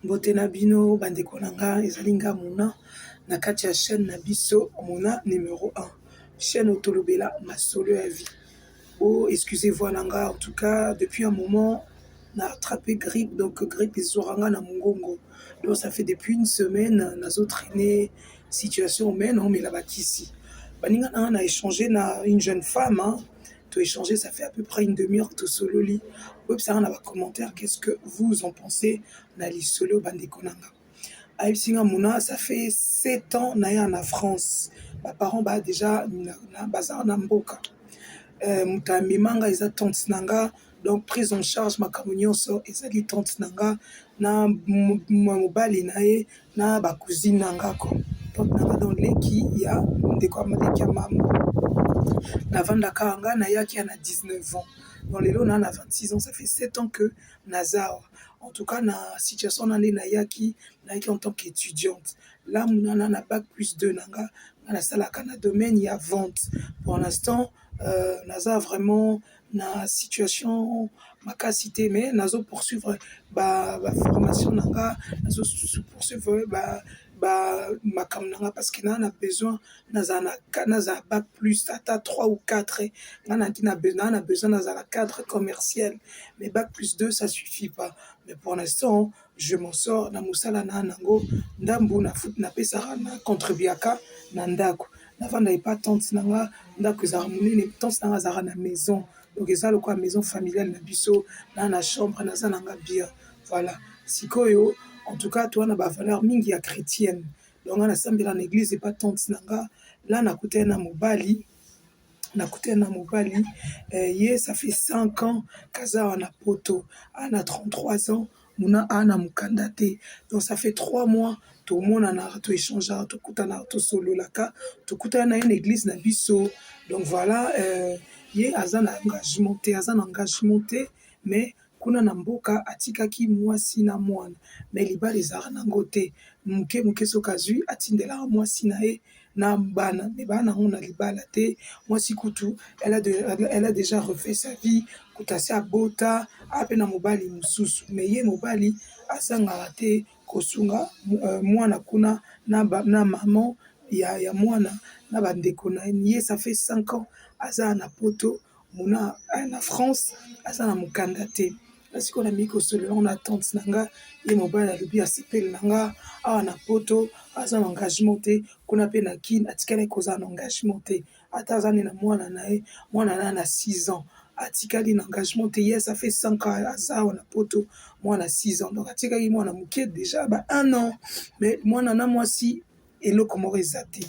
Mbote na bino bandeko na nga, ezali nga Mona na kati ya chaîne na biso Mona numero 1, chaîne oyo tolobela masolo ya vie. Oh, excusez voix na nga, en tout cas depuis un moment na attrapé grippe, donc grippe ezwaka nga na mongongo, donc ça fait depuis une semaine nazo traîner situation, mais naomela bakisi. Baninga na nga, na échanger na une jeune femme, hein, to échanger, ça fait à peu près une demi-heure tosololi. Oyebisanga na bacommentaire qu'est-ce que vous en pensez na lisolo. Bandeko na nga, ayebisi nga: Mona, ça fait 7 ans naya na France, baparent baa déjà baza na mboka. Moto amema nga eza tante na nga, donc prise en charge, makambo nyonso ezali tante na nga na mobali na ye na bacousine na nga ko. Tante na nga, donc leki ya ndeko ya leki ya mama. Navandaka nga, nayaki ya na 19 ans, donc lelo na 26 ans, ça fait 7 ans que naza awa. En tout cas, na situation na nde nayaki en tant qu'étudiante. Là monana na bac plus 2 na nga, nga nasalaka na domaine ya vente. Pour l'instant, naza vraiment na situation makasi te, mais nazo poursuivre baformation ba na nga, nazo poursuivre makambo na nga, parce que naa na besoin nazala bac plus ata 3 ou 4. Nga naki naa na besoin nazala cadre commercial, mais bac plus 2, ça suffit pas. Mais pour l'instant, je m'en sors na mosala na nango ndambu napesaka, na contribuaka na ndako. Navanda epa tante na nga, ndako ezalaka monene, tante na nga azalaka na maison, donc eza lokola maison familiale na biso. Na chambre naza na nga bien. Voilà, sikoyo, en tout cas, toza na bavaleur mingi ya chrétienne, donc nga nasambela na église epa tante na nga. La nakutani na mobali. Ye, ça fait 5 ans kaza awa na poto, ana 33 ans. Muna aa na mokanda te, donc ça fait 3 mois tomonanaka, toéchangeaka, tokutanaka, tosololaka. Tokutana na ye na église na biso. Donc voilà, ye aza na engagement te, aza na engagement te, mais kuna na mboka atikaki mwasi na mwana, mais libala ezalaka nango te. Moke moke, soki azwi, atindelaka mwasi na ye na bana, mais bana nango na libala te. Mwasi kutu, elle a déjà refait sa vie, kutu asi abota ape na mobali mosusu, mais ye mobali azangaka te kosunga mwana kuna na mama ya mwana na bandeko na ye. Ça fait 5 ans aza na poto, mona na France, aza na mokanda te. Sikoyo namiki kosolola na tante na nga. Ye mobali alobi asepeli na nga awa na poto, aza na engagement te. Kuna mpe na Kine atikali kozala na engagement te, ata aza nde na mwana na ye, mwana na ye na 6 ans, atikali na engagement te. Ye, ça fait 5 ans aza awa na poto, mwana 6 ans, donc atikaki mwana moke déjà ba 1 an, mais mwana na mwasi eloko moko eza te.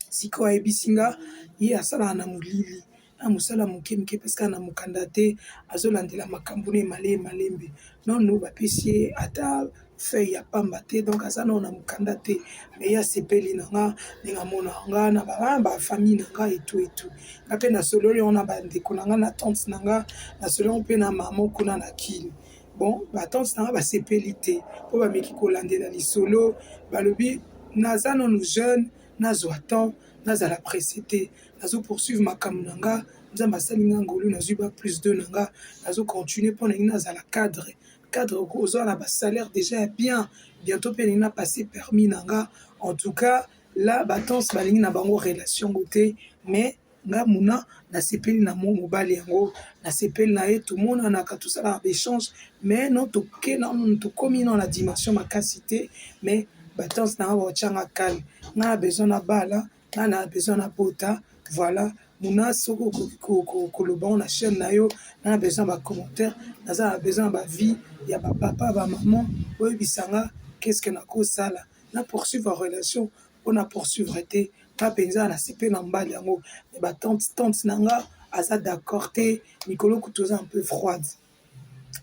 Sikoyo ayebisi nga, ye asalaka na molili, na mosala moke moke, parce que na mokanda te, azolandela makambo na ye malembe. Nanu bapesi ye ata feuille ya pamba te, donc aza nano na mokanda te, mais ye asepeli na nga ndenge amonaka nga na bafamille na nga etu etu. Nga mpe nasololi yango na bandeko na nga, na tante na nga, nasololi yango mpe na mama kuna na Kini. Bon, batante na nga basepeli te, mpo bameki kolandela lisolo. Balobi naza nanu jeune, nazwa temps, nazala pressé te, nazo poursuivre makambo na nga. Nzambe asali nga ngolu, nazwi bac plus 2 na nga, nazo continue mpo na ngai nazala cadre. Cadre, ozwa na basalaire déjà ya bien. Bientôt mpe nalingi napasse permis na nga. En tout cas, là, batante balingi na bango relation ngo te, mais nga muna nasepeli na mo mobali yango, nasepeli na ye. Tomonanaka, tosalaka baéchange, mais non, toke nanu, tokomi nano na dimension makasi te. Mais batante na nga baotianga kale, nga na besoin na bala, nga na besoin na bota. Voilà, muna, soki okoki koloba ngo na chaîne na yo, nga na besoin bacommentaire, naza na besoin ya baavis ya bapapa, bamama. Oyebisanga qu'est-ce que nakosala, na poursuivre relation mpona poursuivre te. Nga mpenza nasepeli na mobali yango, mais batante, tante na nga aza d'accord te. Mikolo kutu oza un peu froide.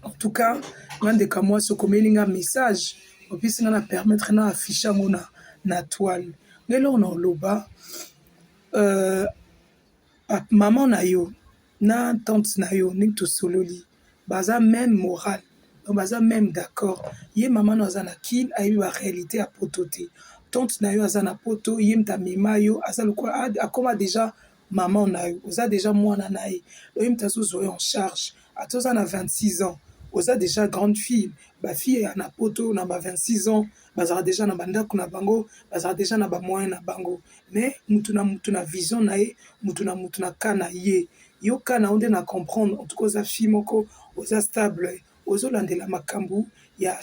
En tout cas, nga ndeko mwasi, okomeli nga message, opesi nga na permettre na affiche yango na toile. Nga eloko na oloba, mama na yo na tante na yo, ndenge tosololi, baza même moral, donc baza même d'accord. Ye mama no aza na Kine, ayebi baréalité ya poto te. Tante na yo aza na poto, ye moto amema yo, aza lokola akóma déjà mama na yo, oza déjà mwana na ye, donc ye moto azozwa yo en charge. Ata oza na 26 ans, oza déjà grande fille. Ba fille ya na poto na ba 26 ans bazalaka dejà na ba ndaku na bango, bazalaka dejà na ba moyen na bango. Mais mutu na mutu na vision na ye, mutu na mutu na cas na ye. Yo cas na yo nde na comprendre, en tout cas oza fille moko oza stable, ozolandela makambu ya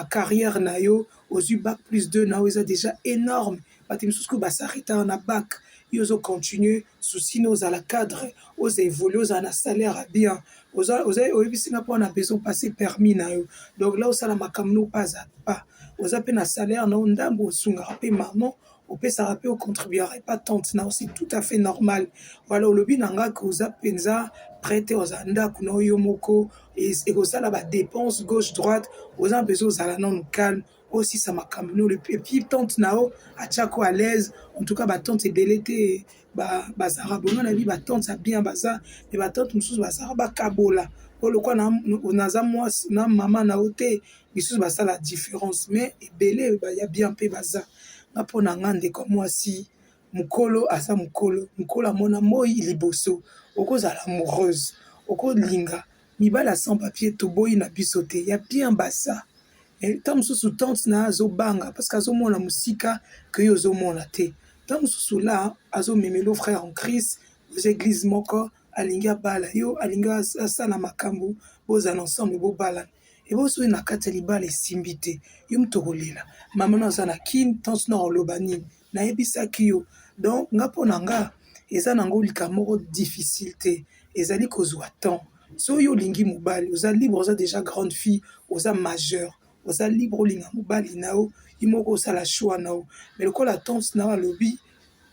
carrière na yo, ozwi bac plus 2 na yo eza dejà énorme. Bato misusu kutu ba s'arrêtaka na bac, yo ozo continuer, souci na ozala cadre, oza évoluer, ozala na salaire ya bien. Oyebisi nga mpo na besoin passer permis na yo, donc là osala makambo no pas à pas. Oza mpe na salaire na yo ndambo, osungaka mpe mama, opesaka mpe, ocontribuaka epa tante na yo, c'est tout à fait normal. Voilà, olobi na nga ke oza mpenza prêt te ozala ndako na yo moko, ekosala badépense gauche droite. Oza mpenza ozala nanu calme, osisa makambo no, et puis tante na yo atiako à l'aise. En tout cas batante ebele te bazalaka bongo. Nayebi batante ya bien baza, mais batante mosusu bazalaka bakabola po lokwa naza mwasi na mama na yo te. Misusu basala différence, mais ebele ya bien mpe baza. Nga mpo na nga, ndeko mwasi, mokolo aza mokolo, mokolo amona moi liboso. Okozala amoureuse, okolinga mibali ya sans papier, toboyi na biso te, ya bien baza. Ntango mosusu tante na ye azobanga parce que azomona mosika ke yo ozomona te. Ntango mosusu la azomemela frère en Christ, oza église moko, alingi abala yo, alingi asala makambo, bozala ensemble, bobalana. Ebo soki na kati ya libala esimbi te, yo moto okolela. Mama no aza na kine, tante no akoloba nini? Nayebisaki yo. Donc nga, mpo na nga, eza nango likambo moko difficile te, ezali kozwa temps. Soki olingi mobali, oza libre, oza déjà grande fille, oza majeur, oza libre olinga mobali na yo, ye moko osala choix na yo. Mais lokola tante na yo alobi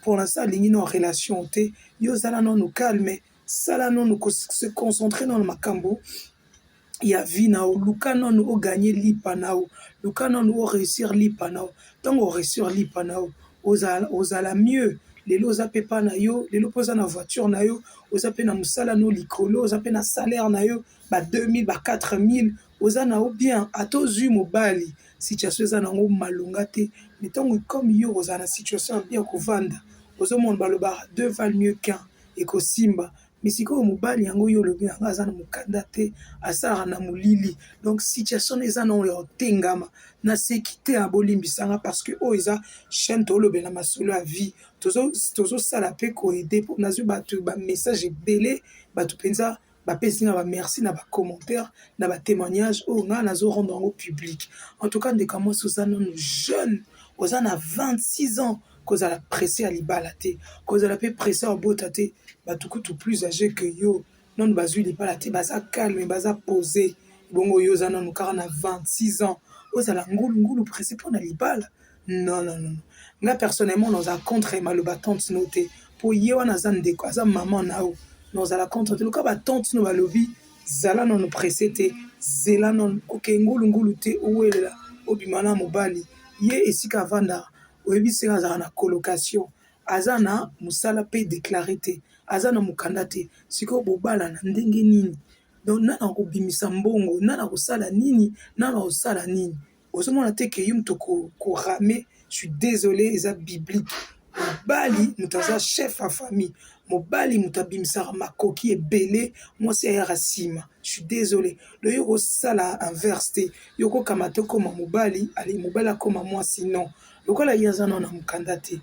pour l'instant alingi na relation te, yo ozala nanu calme, sala nanu se concentrer nanu makambo ya vie na yo. Luka nanu ogagner lipa na yo, luka nanu oréussir lipa na yo. Ntango oréussir lipa na yo, ozala mieux. Lelo oza mpe pa na yo, lelo mpe oza na voiture na yo, oza mpe na mosala no likolo, oza mpe na salaire na yo ba 2000, ba 4000, oza na yo bien. Ata ozwi mobali, situation eza nango malonga te, mais ntango comme yo ozala na situation ya bien, kovanda, ozomona, balobaka deux valent mieux qu'un, ekosimba. Mais sikoyo mobali yango oyo olobi yango aza na mokanda te, asalaka na molili, donc situation eza nango ya otengama. Naseki te ya bolimbisanga, parce que oyo eza chaîne tolobela masolo ya vie, tozosala mpe koaider. Mpo nazwi bato bamessage ebele, bato mpenza bapesi nga bamerci na bacommentaire, na batémoignage oyo ngai nazorendre yango public. En tout cas, ndeko mwasi, oza nanu jeune, oza na 26 ans, kozala pressé ya libala te, kozala mpe pressé ya obota te. Bato kutu plus âgé que yo nanu bazwi libala te, baza calme, baza posé. Bongo yo oza nanu kaka na 26 ans, ozala ngulungulu, pressé mpo na libala? Non, non, non. Nga personnellement naza contre maloba tante no te, mpo ye wana aza ndeko, aza mama na yo. Nazala contre te. Loka batante no balobi zala nano pressé te, zela nano, kokee ngulungulu te, owelela obima na mobali. Ye esika avandaka, oyebi seka azalaka na colocation, aza na mosala mpe déclaré te, aza na mokanda te. Sikoyo bobalana ndenge nini? Donc nana kobimisa mbongo, nana kosala nini, nana kosala nini? Ozomona te ke yo moto koramer. Je suis désolé, eza biblique. Mobali moto aza chef ya famille, mobali moto abimisaka makoki ebele, mwasi ayaka nsima. Je suis désolé, lo yo kosala inverse te. Yo kokama te, okóma mobali, ale mobali akóma mwasi, non. Lokola ye aza nano na mokanda te,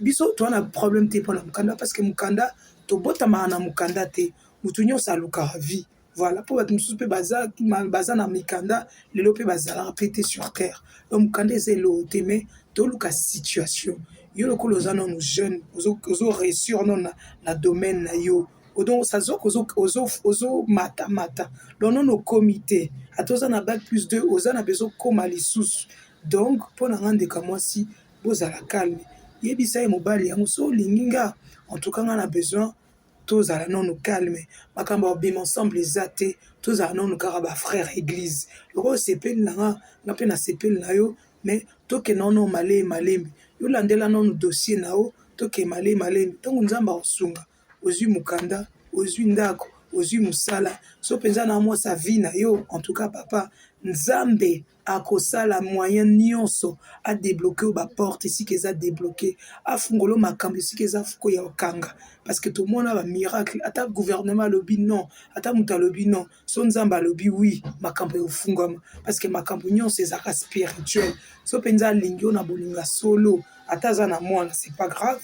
biso toza na problème te mpona mokanda, parce que mokanda, tobotamaka na mokanda te. Motu nyonso alukaka vie. Voilà, mpo bato mosusu mpe baza na mikanda lelo mpe bazalaka mpe te sur terre. Donc mokanda eza eloko te, mais toluka situation. Yo lokola oza nano jeune, ozoréussir nano na domaine na yo, donc sazoka ozomatamata, donc nano okomi te. Ata oza na bac plus 2, oza na besoin okóma lisusu. Donc mpo na nga, ndeko mwasi, bozala calme, yebisa ye mobali yango so olingi nga. En tout cas nga na besoin tozala nano calme, makambo ya kobima ensemble eza te, tozala nano kaka bafrère église. Lokola osepeli na nga, nga mpe nasepeli na yo, mais tokende nano malembe malembe. Yo landela nano dossier na yo, tokende malembe malembe. Ntango Nzambe akosunga, ozwi mokanda, ozwi ndako, Ozwi mosala, so mpenza na mwasi avi na yo, en tout cas papa, Nzambe akosala moyen nyonso adébloquer oyo baporte esika eza débloqué, afungola makambo esika eza ya kokanga, parce que tomona bamiracle. Ata gouvernement alobi non, ata moto alobi non, so Nzambe alobi oui, makambo ekofungwama, parce que makambo nyonso ezalaka spirituel. So mpenza alingi yo na bolinga solo, ata aza na mwana, c'est pas grave,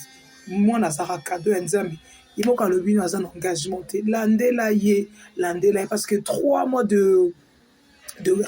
mwana azalaka cadeau ya Nzambe. Ye moko alobi no aza na engagement te, landela ye, landela ye, parce que 3 mois de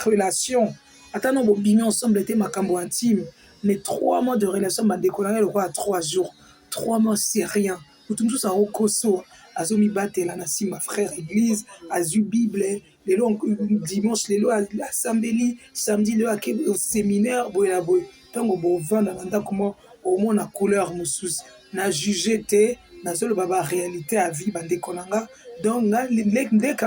relation, ata no bobimi ensemble te, makambo intime, mais 3 mois de relation, bandeko na ngai, lokola 3 jours. 3 mois, c'est rien. Motu mosusu akokosoa, azomibatela na nsima frère église, azwi Bible lelo dimanche, lelo asambeli samedi, lelo ake séminaire, boye na boye. Ntango bovanda na ndako moko, omona couleur mosusu. Na juge te, nazoloba baréalité ya vie, bandeko na nga. Donc nga,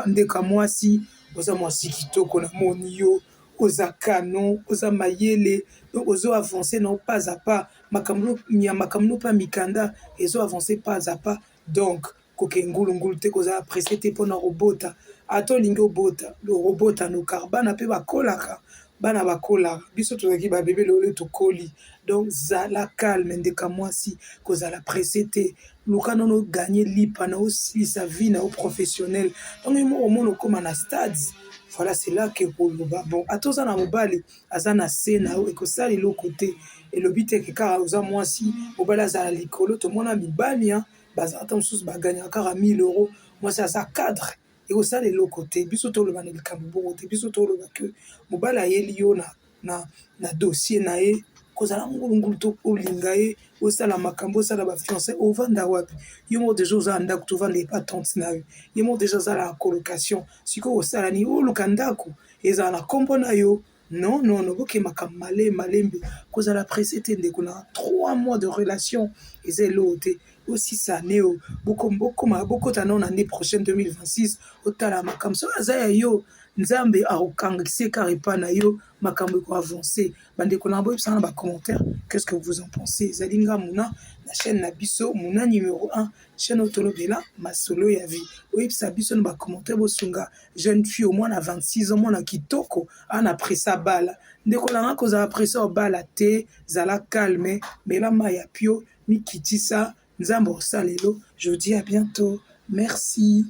ndeko ya mwasi, oza mwasi kitoko, namoni yo oza canon, oza mayele, donc ozo avance na pas à pas. Makambo ya makambo mpe mikanda ezo avance pas à pas. Donc koke ngulungulu te, kozala pressé te mpona kobota. Ata olingi obota, obota nokar. Bana mpe bakolaka, bana bakolaka. Biso tozalaki babebe, lelo tokoli. Donc zala calme, ndeka mwasi, kozala pressé te. Luka nano ogagner lipa na osilisa vie na yo professionnel. Ntango yo moko omona okóma na stade, voilà, c'est là que koloba bon, ata oza na mobali aza na se na yo, ekosala eloko te. Elobi te ke kaka oza mwasi, mobali azala likolo. Tomona mibali bazala ata mosusu baganyaka kaka 1000 euro, mwasi aza cadre, ekosala eloko te. Biso toloba na likambo bongo te. Biso toloba ke mobali ayeli yo na dossier na ye, kozala ngulungulu to olinga ye, osala makambo, osala bafiançailles. Ovanda wapi? Yo moko deja oza na ndako, tovanda epa tante na yo. Ye moko deja azala na colocation. Sikoyo osala nini? Oluka ndako ezala na nkombo na yo? Non, non, non, bokemaka malembe malembe, kozala pressé te, ndeko na. 3 mois de relation eza eloko te. Osisa ne o bokoma, bokota nao na année prochaine 2026, otala makambo. Soki aza ya yo, Nzambe akokangisa kaka epai na yo, makambo ekoavance. Bandeko na, boyebisanga na bacommentaire qu'est-ce que vous en pensez. Ezali nga Muna na chaîne na biso Muna numéro 1, chaîne oyo tolobela masolo ya vie. Oyebisa biso na bacommentaire, bosunga jeune fille, mwana 26 ans, mwana kitoko, ana pressé bala. Ndeko na nga, kozala pressé obala te, zala calme, mela mai ya pio, mikitisa, Nzambe osala lelo. Je vous dis à bientôt, merci.